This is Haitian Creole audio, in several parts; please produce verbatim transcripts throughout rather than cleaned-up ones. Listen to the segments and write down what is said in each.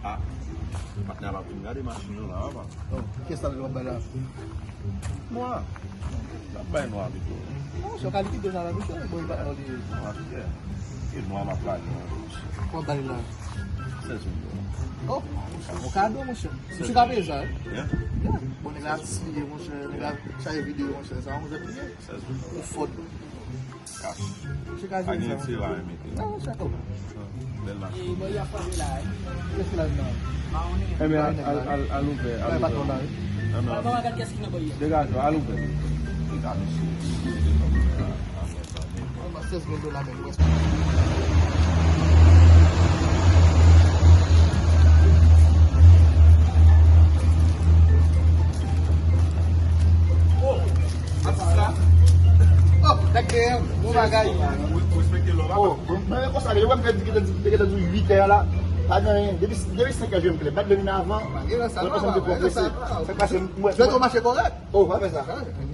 Ah, patnè a p ap vin gade machin yo la, papa. Oh, kiyès sa w ap bay la? Nwa. L ap bay nwa pito. Non, se kalite deja la, mesye. Bon, li pa nan li. Nwa, frè. E nwa m ap lage, non, mesye. Kòman w bay la? Sèz mil dola. Oh, yon kado, monchè. Misye ka peye sa, wi. Yeah. Yeah. Bon, nèg la atis li ye, monchè. Nèg la chaje videyo, monchè. Sa yon jèn li ye. Sèz mil dola. Ou fòt. Cash. Misye ka jere sa. Pa gen enterè a mete. Non, monchè, oh. Bèl machin. E, bon, y ap frape la, wi. Kiyès ki la nan? Ebyen, al, al, al, al ouvè, al ouvè. Patwon la, wi. Non, non. Degaje w, al ouvè. Degaje w. Sèz mil dola menm, prèske. Oh, atis la. Oh, nèg deyè, bon bagay. Wi, respekte lò, papa. Oh, bon, men konsa, yo wè m fè di, di, di, di, di uit è la. Pa gen anyen. Depi, depi senk è jwenn m klè. Bat vin avan. Mwen panse m te twò prese. Sa k pase, mwen, mwen mache kòrèk. Oh, pa fè sa.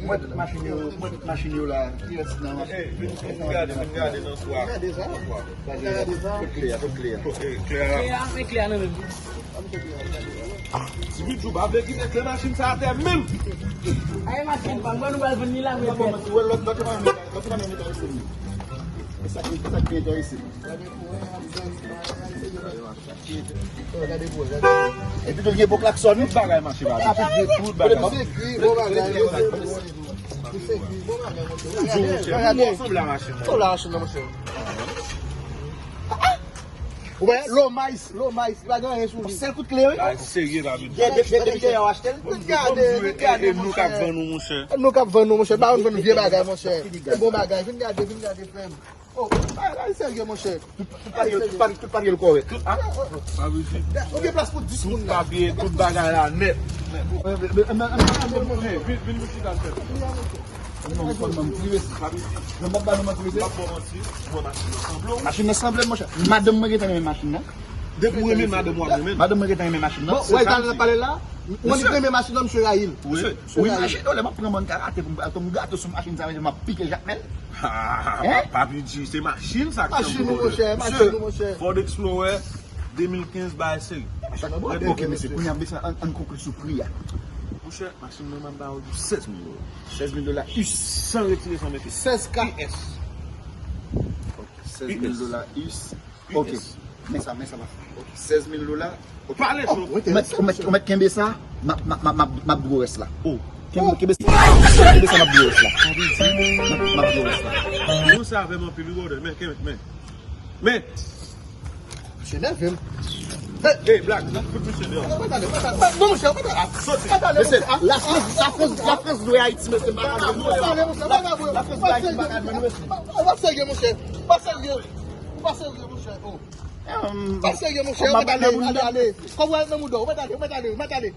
Mwen tout machin yo, mwen tout machin yo la. Kiyès nan machin? Eh, vin, vin gade, vin gade nan swa. Gade sa. Gade sa. Kote klè a, kote klè a? Kote klè a? Klè a, men klè a nan men m. Ti Bidjou pa vle kite klè machin sa atè menm. Ay, machin pa m, nou pral vann li la, men. Ou wè lòt, lòt machin, lòt machin enterese m. E sa ki, sa ki enterese m. Epi tou l gen bon klaksòn. Tout bagay mache pa byen. Tout bagay. Misye gri, bon bagay. Misye gri, bon bagay, monchè. Toujou, monchè. Gade, gade. Sanble a machin nan. Sanble a machin nan, monchè. Ou wè, low miles, low miles, li pa gen anyen sou li. Sèl kout kle, wi. Bagay serye, pa vin. Depi, depi, depi dèyè w achte l. Vin gade, vin gade, monchè. E nou k ap vann ou, monchè. E nou k ap vann ou, monchè. Pa vann vye bagay, monchè. E bon bagay, vin gade, vin gade, frè m. Oh, bagay serye, monchè. Tout, tout papye, tout papye, tout papye l kòrèk. Tout, ah, pa bezwen. Ou gen plas pou dis moun la. Tout papye, tout bagay la nèt. Vin, vin, vin, vin, vin, vin, vin, vin. Non, non, non, non, non, non, non, non. M ap ba nou manti, mesye. M ap ba nou manti. Mwen, machin nan sanble w. Machin nan sanble, monchè. Madanm mwen gentan renmen machin nan. Depi w renmen madanm, w ap renmen. Madanm mwen gentan renmen machin nan. Bon, wè, sa l ap pale la. Mwen li renmen machin nan, misye rayi l. Wi, wi, machin, lè m ap pran bann karate pou m, pou m gate sou machin sa, m ap pike Jakmèl. Hein? Papi G, se machin sa k sanble w, monchè. Machin ou, monchè, machin ou, monchè. Ford Explorer, de mil kenz, bay seri. Machin nan bon. Ok, mesye, kounye a, mesye, ann, ann konkli sou pri a. Monchè, machin nan, m ap ba w sèz mil dola. Sèz mil dola, us. San retire, san mete. Sèz K. Us. Ok, sèz mil dola, us. Ok. Men sa, men sa, papa. Ok, sèz mil dola. Ok. Pale, oh, ou mèt, ou mèt, ou mèt kenbe sa, m ap, m ap, m ap, m ap, m ap di w rès la. Oh. Kenbe, kenbe sa, kenbe sa, m ap di w rès la. M ap, m ap di w rès la. Nou sa avè m anpil, wi, brother. Men, kenbe, men. Men. Misye nève m. Hey, Black, fout misye deyò. Non, monchè, pa t ale. Soti. Pa t ale, mesye, monchè. Lafrans, Lafrans, Lafrans dwe Ayiti, mesye. Pa t ale, monchè, pa t ale. Lafrans dwe Ayiti, pa t ale, mesye. Pa serye, monchè. Pa serye. Pa serye, monchè. Oh. Pa serye, monchè. Ou mèt ale, ale, ale. Kòb ou al nan mouda w. Ou mèt ale, ou mèt ale, ou mèt ale.